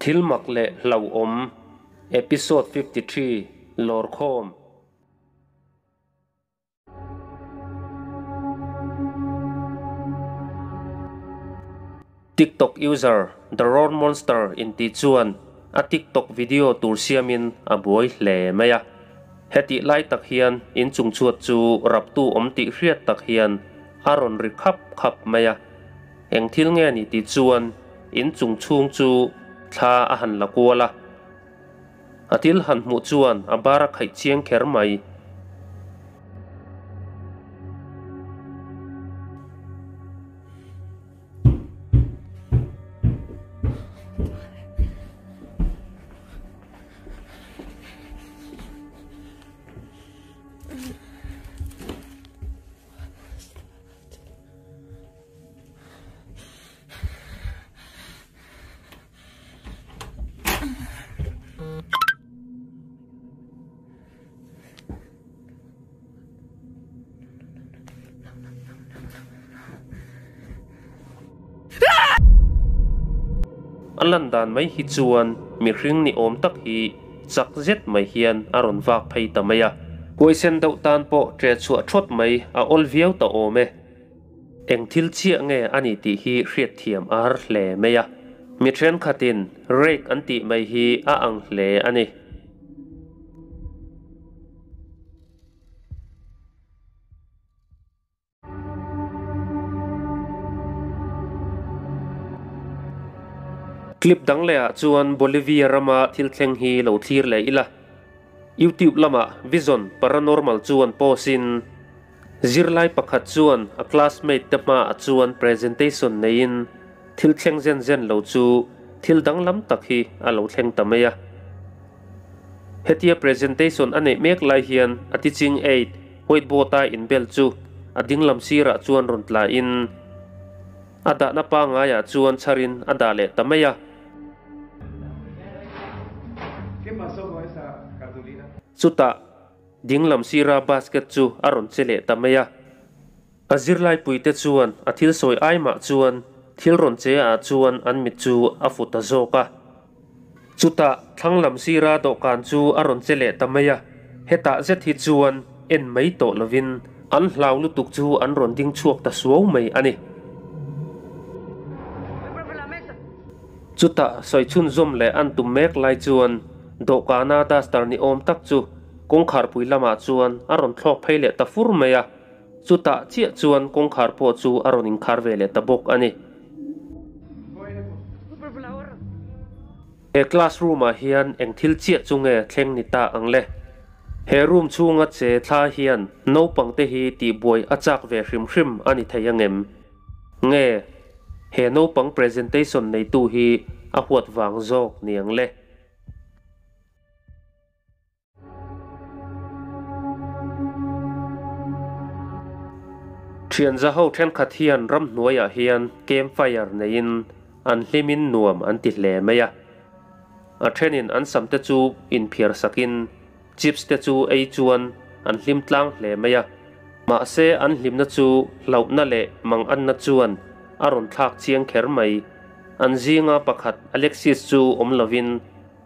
Thil mak leh hlauhawm, Episode 53, Lawrkhawm. TikTok user The Roar Monster inti chuan a TikTok video tur siamin a buai hle mai a. Hetih lai tak hian inchung chhuat chu raptu awm tih hriat tak hian a rawn ri khap khap mai a. Eng thil nge ni tih chuan inchung chhung chu thla a han la kual a. A thil han hmuh chuan a bar a khaih chiang kher mai. A lan dan mai hi chuan mihring ni awm tak hi chak zet mai hian a rawn vak phei ta mai a. Huaisen deuh tan pawh ṭe chhuah ṭhawt mai a awl viau ta awm e. Eng thil chiah nge a ni tih hi hriatthiam a har hle mai a. Mi thenkhatin rake an tih mai hi a ang hle a ni. Clip dang lehah chuan Bolivia rama thil thleng hi lo thlir leh ila. YouTube lamah Vision Paranormal chuan post in Zirlai pakhat chuan a classmate te hmaah chuan presentation neiin thil thleng zen zen lo chu thil danglam tak hi a lo thleng ta mai a. Hetia presentation a neih mek lai hian a teaching aid whiteboard a inbel chu a dinglam sirah chuan rawn tlain a dahna pangaiah chuan chharin a dah leh ta mai a. Chutah Dinglam sira basket chu a rawn che leh ta mai a. A zirlaipuite chuan a thil sawi ai mah chuan thil rawn che ah chuan an mit chu a fu ta zawk a. Chutah thlanglam sira dawhkan chu a rawn che leh ta mai a, hetah zet hi chuan en mai tawh lovin an hlau lutuk chu an rawn ding chhuak ta suau mai a ni. Chutah sawi chhunzawm leh an tum mek lai chuan dawhkana duster ni awm tak chu Kawngkharpui lamah chuan a rawn thlawk phei leh ta fur mai a, chutah chiah chuan kawngkhar pawh chu a rawn inkhar ve leh ta bawk a ni. He classroom ah hian eng thil chiah chu nge thleng ni ta ang le? He room chhunga che thla hian naupang te hi tihbuai a chak ve hrim hrim a ni thei angem? Nge he naupang presentation neitu hi a huat vang zawk ni ang le? Thian za ho thenkhat hian ramhnuaiah hian campfire neiin an hlimin nuam an ti hle mai a. A thenin an sam te chu inphiar sakin chips te chu ei chuan an hlim tlang hle mai a. Mahse an hlimna chu hlauhna leh manganna chuan a rawn thlak chiang kher mai. An zinga pakhat Alexis chu awm lovin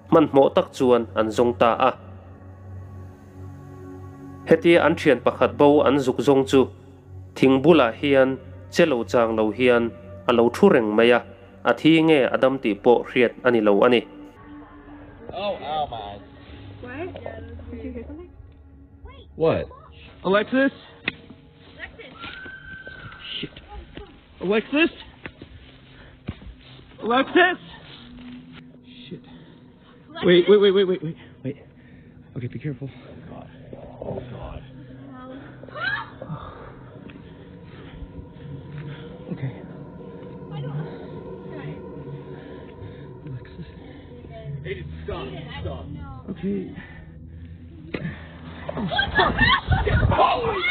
Hmanhmawh tak chuan an zawng ta a. Hetia an thian pakhat bo an zuk zawng chu thing bulah hian che lo chang lo hian a lo thu reng mai a, a thi nge a dam tih pawh hriat a ni lo a ni. What? Alexis? Shit. Alexis? Alexis? Shit. Wait, wait, wait, wait, wait, wait, wait. Okay, be careful. Oh god. Oh god. Okay. Alexis. Aiden, stop. Stop. Okay. Oh, fuck. Holy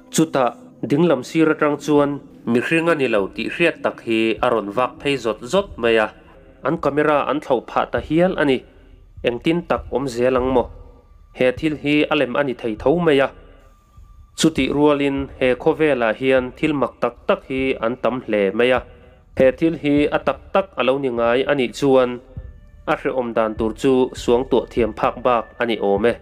Chutah dinglam sir atang chuan mihring a ni lo tih hriat tak hi a rawn vak phei zawt zawt mai a, an camera an thlauh phah ta hial a ni. Engtin tak awm zel ang maw? He thil hi a lem a ni thei tho mai a. Chutih rualin he khawvelah hian thil mak tak tak hi an tam hle mai a. He thil hi a tak tak a lo ni ngai a nih chuan a hrehawm dan tur chu suangtuah thiam phak bak a ni awm e.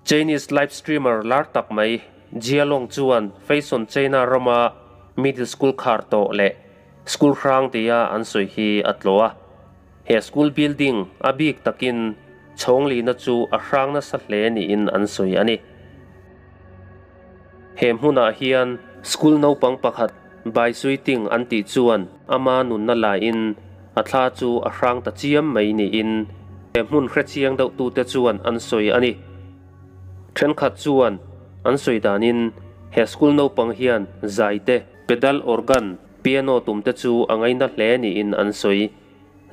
Chinese live streamer lar tak mai Jia Long chuan Feison China rama middle school khar tawh leh school hrang tia an sawi hi a tlawh a. He school building a bik takin chhawng lina chu a hrang nasa hle niin an sawi a ni. He hmunah hian school naupang pakhat Bai Sui Ting an tih chuan ama nunna laiin a thla chu a hrang ta chiam mai niin he hmun hrechiang deuh tute chuan an sawi a ni. Thenkhat chuan an sawi danin he school naupang hian zai te, pedal organ, piano tum te chu a ngaina hle niin an sawi.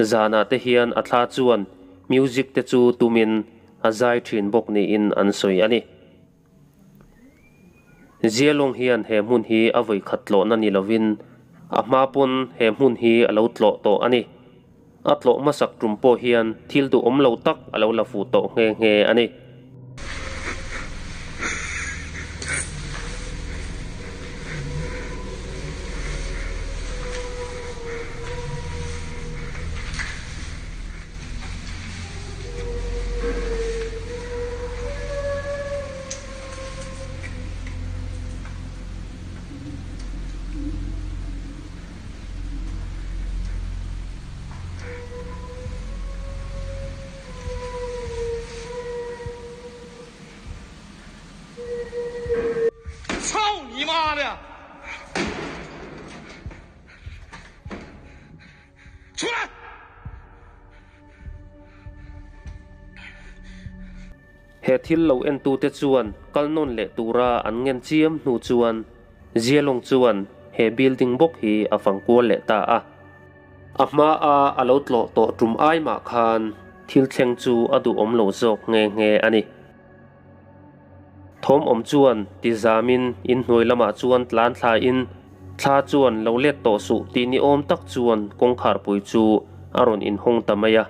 Zanah te hian a thla chuan music te chu tumin a zai thin bawk niin an sawi a ni. Zialawng hian he hmun hi a vawi khat tlawhna ni lovin a hma pawn he hmun hi a lo tlawh tawh a ni. A tlawh hmasak tum pawh hian thil duhawm lo tak a lo la fuh tawh nghe nghe a ni. He thil lo entute chuan kal nawn leh tura an ngen chiam hnu chuan Zialawng chuan he building bawk hi a fang kual leh ta a. A hmaa a lo tlawh tawh tum ai mah khan thil thleng chu a duhawm lo zawk nghe nghe a ni. Thawm awm chuan ti zamin inhnuai lamah chuan tlan thlain thla chuan lo let tawh suh tih ni awm tak chuan kawngkharpui chu a rawn inhawng ta mai a.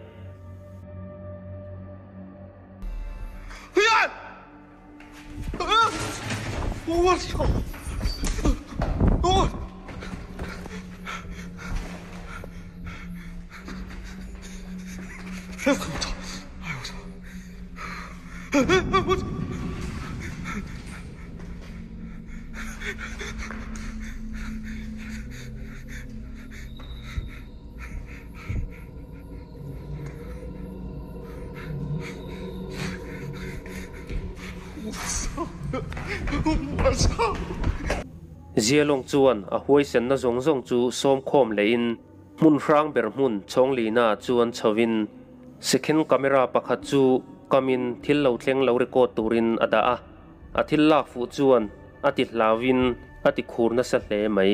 Zialawng chuan a huaisenna zawng zawng chu sawmkhawm lehin hmun hrang ber hmun chhawnglina chuan chhovin Second camera pakhat chu kamin thil lo thleng lo record turin a dah a, a thil lak fuh chuan a ti hlauin a ti khur nasa hle mai.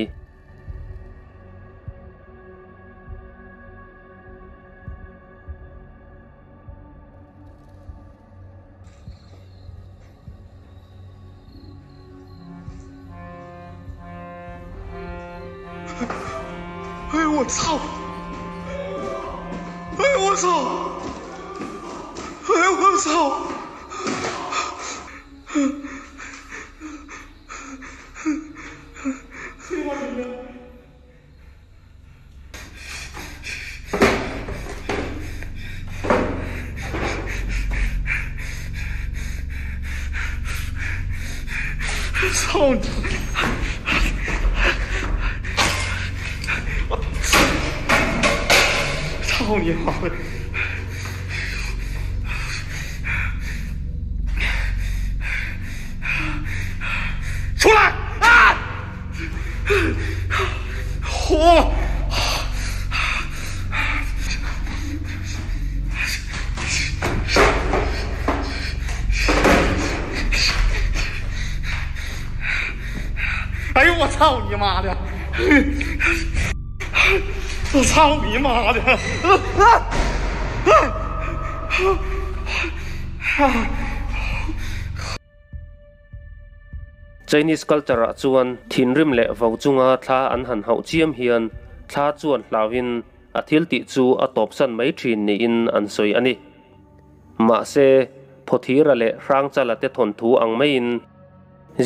Chinese culture ah chuan thinrim leh vo chunga thla an han hauh chiam hian thla chuan hlauhin a thil tih chu a tawpsan mai thin niin an sawi a ni. Mahse, Phawthira leh Hrangchala te thawnthu ang maiin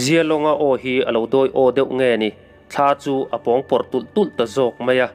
Zialawnga aw hi a lo dawi aw deuh nge ni, thla chu a pawng pawrh tulh tulh ta zawk mai a.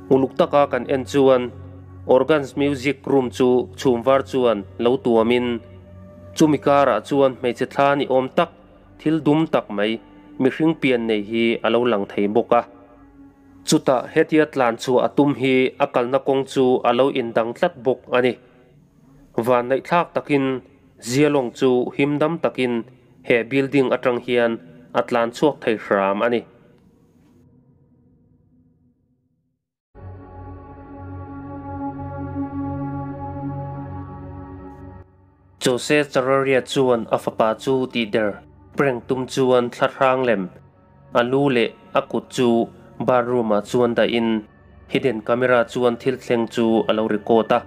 Uluk taka kan en chuan Organs Music Room chu chhum var chuan lo tuamin chumi karah chuan hmeichhe thla ni awm tak thil dum tak mai mihring pian nei hi a lo lang thei bawk a. Chutah hetia tlan chhuah a tum hi a kalna kawng chu a lo indang tlat bawk a ni. Vanneihthlak takin Zialawng chu himdam takin he building atang hian a tlan chhuak thei hram a ni. Jose Chavarria chuan a fapa chu tihder prank tum chuan thla hrang lem a lu leh a kut chu bathroom ah chuan dahin hidden camera chuan thil thleng chu a lo record a.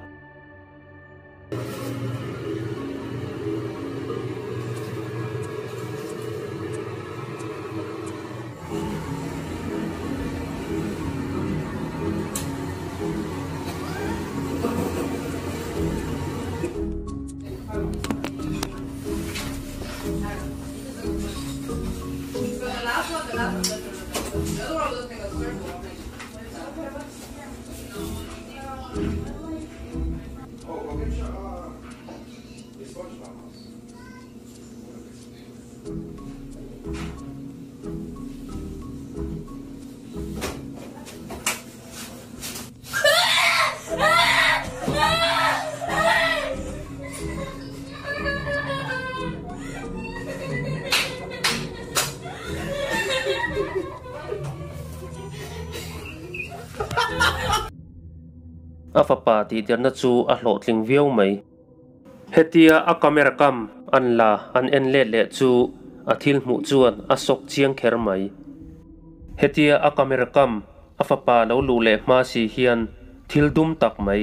A fapa tihderna chu a hlawhtling viau mai. Hetia a camera kam an la an en let leh chu a thil hmuh chuan a sawk chiang kher mai. Hetia a camera kam a fapa lo luh leh hma si hian thil dum tak mai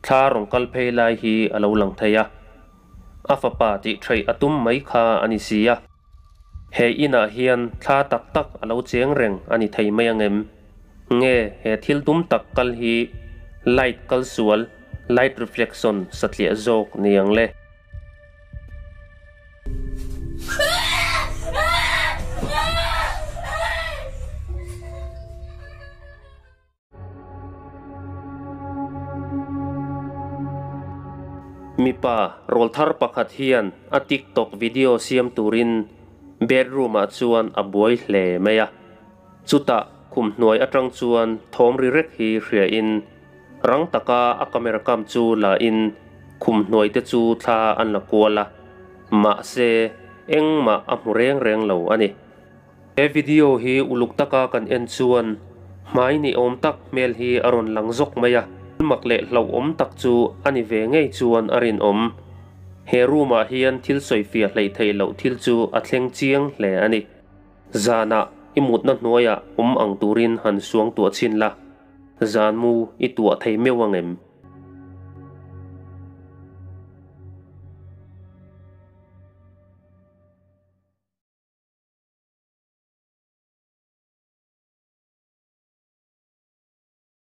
thla rawn kal phei lai hi a lo lang thei a. A fapa tih theih a tum mai kha a ni si a. He inah hian thla tak tak a lo cheng reng a ni thei mai ang em? Nge he thil dum tak kal hi light kal sual, light reflection, satliah zawk ni ang le? Mipa rawlthar pakhat hian a TikTok video siam turin bedroom ah chuan a buai hle mai a. Chutah khum hnuai atang chuan thawm ri rek hi hria in rang taka a camera kam chu la in khum hnuai te chu thla an la kual a. Mahse. engmah a hmu reng reng lo a ni. He video hi uluk taka kan en chuan hmai ni awm tak hmel hi a rawn lang zawk mai a, thil mak leh hlauhawm tak chu a ni ve ngei chuan a rinawm. He room ah hian thil sawifiah hleih theih loh thil chu a thleng chiang hle a ni. Zanah i mutna hnuaiah awm ang turin han suangtuah chhin la, zan mu i tuah thei meuh ang em?